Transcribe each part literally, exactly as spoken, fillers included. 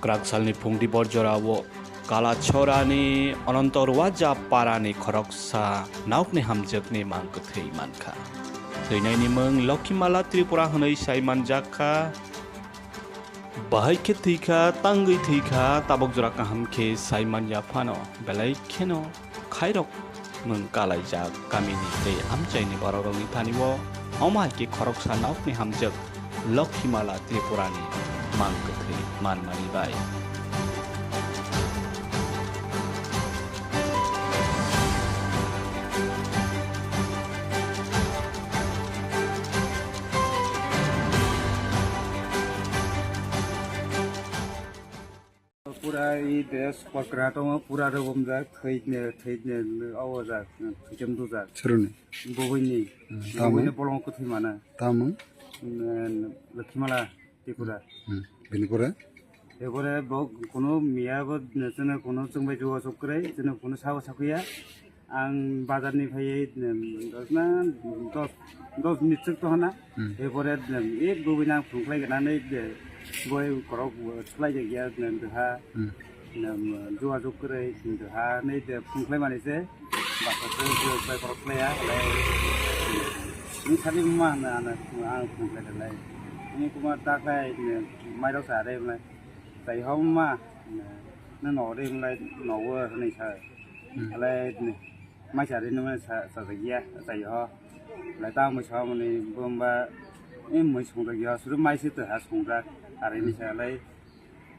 Praksalni phungdi bor jorao Kalachorani Ononto Ruaja parani khoroksa nokni hamjakni mang kwthwi mankha. Thwinaini mung Lokhimala Tripura hwnwi sai manjak kha. Bahai khe thwi kha, tangwi thwi kha, tabok jora kaham khe sai man ya phano, belai kheno khairok mung kalaijak kamini tei amchaini bororokni thani-o omo hai khe khoroksa nokni hamjak Lokhimala Tripurani mang kwthwi manmani bai. Pura i dress kokra tongo, pura rwbumjak, thwine, thwine, obo jak, thwicham dujak. Sironi? Bubuini. Hmm, tamo? Bubuini bolong kwthwi mana. Tamo? Hmm, Lokhimala Tripura. Hmm, bini pore? Ebore bo kuno miya bo chwngno kuno chwngbai jua chukre, chwngno kuno sao sakuya. Ang bazar ni phaiwi, em, dos na, dos, dos minute swk tohana. Hmm. Erpore, em, e bwbwi nang phung khlai gana nei de, boi korok, bo, swlai jak ya, em, doha, Hmm. em, jua jug kwrwi, doha nei de phung khlai mani se, basa se, jua bai korok khlai ya, lai, ni sadi ma na, na, ang phung khlai lai. Ni kuma ta khlai, em, mai rok sa re, lai. Tai hom ma, na, na no re, lai, no wo, ni sa, Hmm. lai, ni. Mai cha ri nung sa, sa, sa ya, sa yo. Lai ta mui sa mani bumba, eh, mui sung ya, suru mai si to ha sung ya, ari ni sa lai.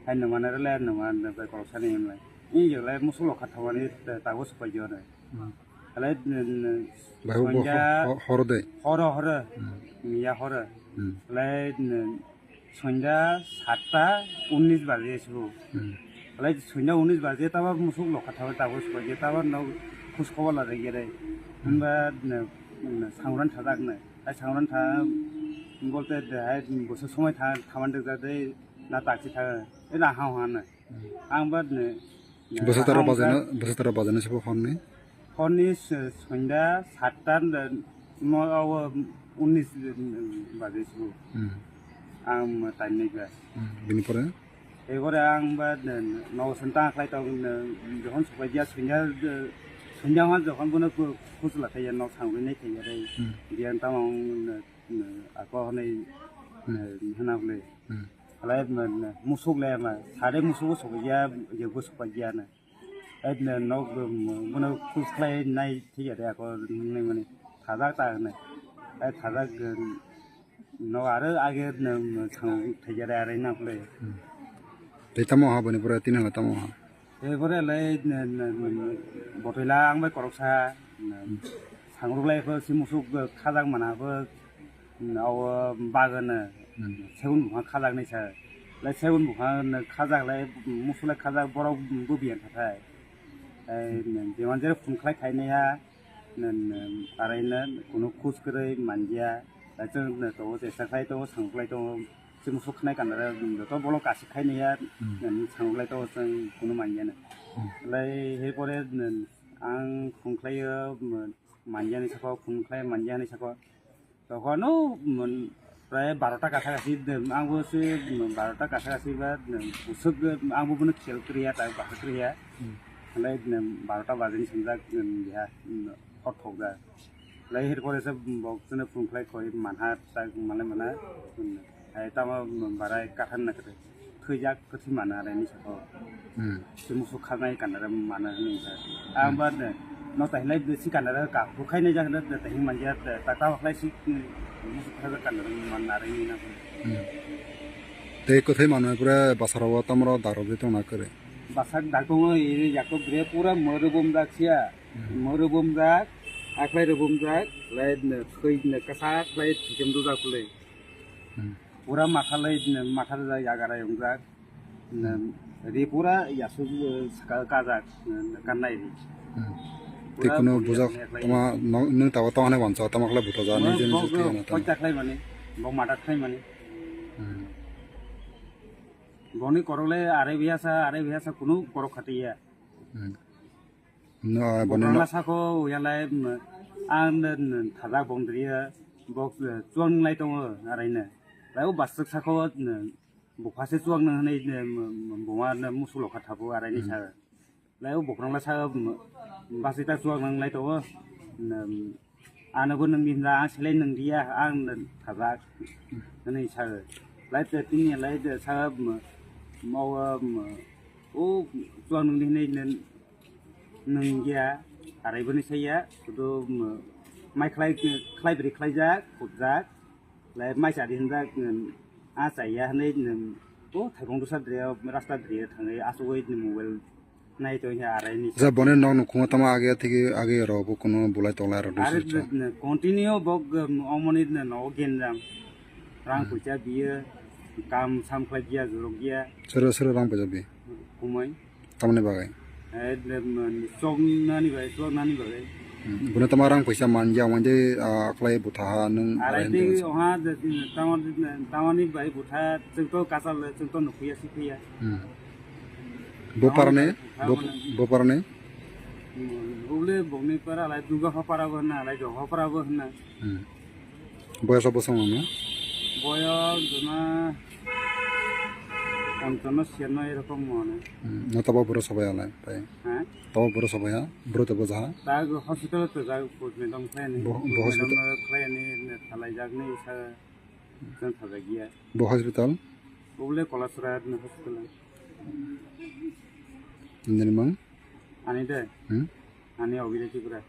Hai nung mana lai nung mana bai kok sa ni lai. Ni yo lai musulo kha thawani ta, ta wo supai yo nai. Hmm. Lai, n-, n-, Bai bo sonja ho-, ho-, horo de. Horo, horo. Hmm. Miya horo. Hmm. Lai, n-, Sonja satta unnish baje asugo. Hmm. Alai sonja unnish baje taba musuk lokha thabar tabo subaje taba no khus khobor la rege re. Hmm. Hwnba, ne, ne, sangran thajak ne. Ai sangran tha bolte de hai boso somoi tha thaman de jade na taksi tha. E na ha ha ne. Hmm. Ang ba ne, ne, Bwswk tara ha ha bajana, bwswk tara bajana se bo hor ni? Hor ni s-, sonda satta, mo, o, unnish baje se bo. Hmm. Ang tainwi ba. Hmm. Bini pore? Ebore ang ba, ne, no santa khlai tong, ne, jokhon sopai dia sonda, sonda ma jokhon bono ku-, kusla thai ya, no sangwi nai thai ya re. Hmm. Dia tamo ang, ne, ne, ako hwnwi, Hmm. ne, hwna bwle. Hmm. Alai, ma, ma, musuk le ma, sade musuk bo sokya, ye bo sokya na. Ai, na, nok, um, bono khus khlai nai thik ya de, ako nai mani thajak ta na. Ai, thajak, um, no, aro age, um, thang thik ya de, are na kule. Hmm. Tei tamo ha boni pura tini ha tamo ha. Te pore lai, na, na, na, botoi la ang bai koroksa, na, Hmm. sangruk lai pho si musuk khajak mana pho, na, o bagan, na, Hmm. segun buphang khajak nai sa. Lai segun buphang, na, khajak lai, musuk lai khajak borok bubiyan khathai. Ai, na, jeman jere phun khlai khai nai ha, na, na, arai na, kunu khus kwrwi manjya. Lai chwng, na, to, chesta khlai to, sangruk lai to, Chwng suknai kanare, joto bolong kasik khai naiya, Hmm. Sanglai to chwng kunu manjana. Hmm. Lai he pore, ang khungkhlaio, manjani sako, khungkhlai manjani sako. Tokono, prai barota kasa kasi, angbo se, barota kasa kasi ba, usuk, angbo bono khel kriya, ta bahar kriya. Hmm. Lai, barota bajani sanjak, biha, hor thokjak. Lai her pore se bok chwngno phung khlai khoi manha tak manlai mana. Hai tamo barai kathan na kre. Thwijak kwthwi mana re ni sako. Hmm. Se musu khanai kanare mana ni sa. Ang ba de no tai lai de si kanare ka bukhai nai jak de tai manja de ta ta khlai si musu kha kanare mana re ni na. Hmm. Tei kwthwi manwi pura basarao tamro daro de tongna kre. Basak dak tongo iri jako bre pura moro bom dak sia. Hmm. Moro bom dak, aklai ro bom dak, lai thwi kasak lai thikem do dak le. Hmm. Pura matha lai, matha lai yagara yong jak. Ri pura yasu, eh, saka kajak, eh, kannai ri. Hmm. Pura tei kuno pura bujak yasu yaklai. Tama no-, nung tawa tong hanai wansa tama khlai buta ja ni Mo-, jeni mo-, jesti mo-, hana tama. Koi taklai mani, bo madak khlai mani. Hmm. Boni korok le are biyasa, are biyasa kunu korok khatiya. Hmm. No, ah, boni Bokrokla no sako, uyalai, mm, ang, mm, thajak bongdriya, bok, eh, chuang lai tongo, araina. Lai o baswk sako, mm, Bukha se chuak nang hinwi, um, buma musulo kha thabo araini sa. Lai o bukrang la sa, um, basi ta chuak nang lai to. Ano bo nang hinda ang selai nang dia ang thajak. Hinwi sa. Lai te tini lai te sa, um, mau, um, o chuak nang hinwi nang ya arai boni saya. Sudu, um, mai khlai khlai bri khlai jak khujak. Lai mai sa di hinda, um, a chaya hinwi, um, o thaibong dosa dre rasta dre thangwi asugwi mobile nai to ya arai ni. Ja bone nok nukhungo tamo age thigi age ro bo kuno bulai tolai ro. Are dusri cha. Continue bo, um, omoni no gen jang. Rang puisa biye kam sam khlai biya jorok biya. Sero sero rang puisa bi. Kumai. Tamoni bagwi? Eh, de, man, chok nani bai, chok nani bai. Hmm, bune tamo rang puisa man ya, wande, ah, khlai butha ha nung arai arai de, hwndai oha, de, tamo, tamoni bai butha, chwng to kasal le, chwng to nukhuya, sikhuya. Hmm. Bo tamoni parani, bai butha bo, mane. Bo parani? Hmm, bole bongni para, lai Durga ho para bo hwna, lai Joga ho para bo hwna. Hmm. Boyos o bosong ano? Boyos jona ponchano siyanno erokom mone. Hmm, no tabo buro sobai alai, pai. Ha? Tabo buro sobai ha, buro tabo jaha. Ta hospital to ja postmortem khlaini. Bo, bo hospital. Postmortem khlaini, ne thalai jakni sa, jan thalai giya. Bo hospital? Bole Kolasora hospital. Nini mang? Ani de? Hmm? Ani Obira Tripura.